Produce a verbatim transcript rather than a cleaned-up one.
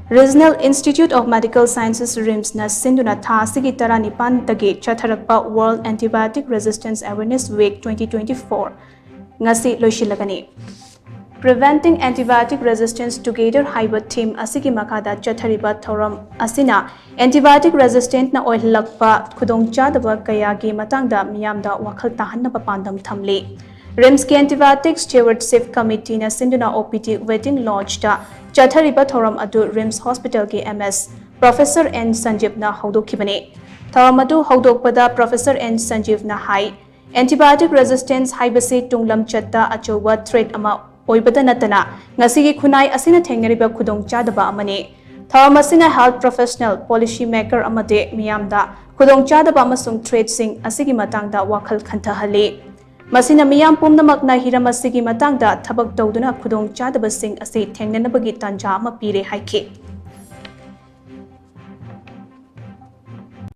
Regional Institute of Medical Sciences, RIMSꯅ ꯁꯤꯟꯗꯨꯅ ꯊꯥ ꯑꯁꯤꯒꯤ ꯇꯔꯥꯅꯤꯄꯥꯟꯗꯒꯤ ꯆꯠꯊꯔꯛꯄ World Antibiotic Resistance Awareness Week twenty twenty-four ꯉꯁꯤ ꯂꯣꯏꯁꯤꯜꯂꯒꯅꯤ꯫ Preventing Antibiotic Resistance Together ꯍꯥꯏꯕ theme ꯑꯁꯤꯒꯤ ꯃꯈꯥꯗ ꯆꯠꯊꯔꯤꯕ ꯊꯧꯔꯝ ꯑꯁꯤꯅ antibiotic resistantꯅ ꯑꯣꯏꯍꯜꯂꯛꯄ ꯈꯨꯗꯣꯡꯆꯥꯗꯕ ꯀꯌꯥꯒꯤ ꯃꯇꯥꯡꯗ ꯃꯤꯌꯥꯝꯗ ꯋꯥꯈꯜ ꯇꯥꯍꯟꯅꯕ ꯄꯥꯟꯗꯝ ꯊꯝꯂꯤ꯫ RIMSꯀꯤ Antibiotic Stewardship Committeeꯅ ꯁꯤꯟꯗꯨꯅ OPD waiting loungeꯇ ꯆꯠꯊꯔꯤꯕ ꯊꯧꯔꯝ ꯑꯗꯨ RIMS Hospitalꯒꯤ MS Professor N ꯁꯟꯖꯤꯞꯅ ꯍꯧꯗꯣꯛꯈꯤꯕꯅꯤ꯫ ꯊꯧꯔꯝ ꯑꯗꯨ ꯍꯧꯗꯣꯛꯄꯗ Professor N ꯁꯟꯖꯤꯞꯅ ꯍꯥꯏ, antibiotic resistance ꯍꯥꯏꯕꯁꯤ ꯇꯨꯡ ꯂꯝꯆꯠꯇ ꯑꯆꯧꯕ threat ꯑꯃ ꯑꯣꯏꯕꯇ ꯅꯠꯇꯅ ꯉꯁꯤꯒꯤ ꯈꯨꯟꯅꯥꯏ ꯑꯁꯤꯅ ꯊꯦꯡꯅꯔꯤꯕ ꯈꯨꯗꯣꯡꯆꯥꯗꯕ ꯑꯃꯅꯤ꯫ ꯊꯧꯔꯝ ꯑꯁꯤꯅ health professional, policy maker ꯑꯃꯗꯤ ꯃꯤꯌꯥꯝꯗ ꯈꯨꯗꯣꯡꯆꯥꯗꯕ ꯑꯃꯁꯨꯡ threatꯁꯤꯡ ꯑꯁꯤꯒꯤ ꯃꯇꯥꯡꯗ ꯋꯥꯈꯜ ꯈꯟꯊꯍꯜꯂꯤ꯫ ꯃꯁꯤꯅ ꯃꯤꯌꯥꯝ ꯄꯨꯝꯅꯃꯛꯅ ꯍꯤꯔꯝ ꯑꯁꯤꯒꯤ ꯃꯇꯥꯡꯗ ꯊꯕꯛ ꯇꯧꯗꯨꯅ ꯈꯨꯗꯣꯡꯆꯥꯗꯕꯁꯤꯡ ꯑꯁꯤ ꯊꯦꯡꯅꯅꯕꯒꯤ ꯇꯥꯟꯖꯥ ꯑꯃ ꯄꯤꯔꯦ ꯍꯥꯏꯈꯤ꯫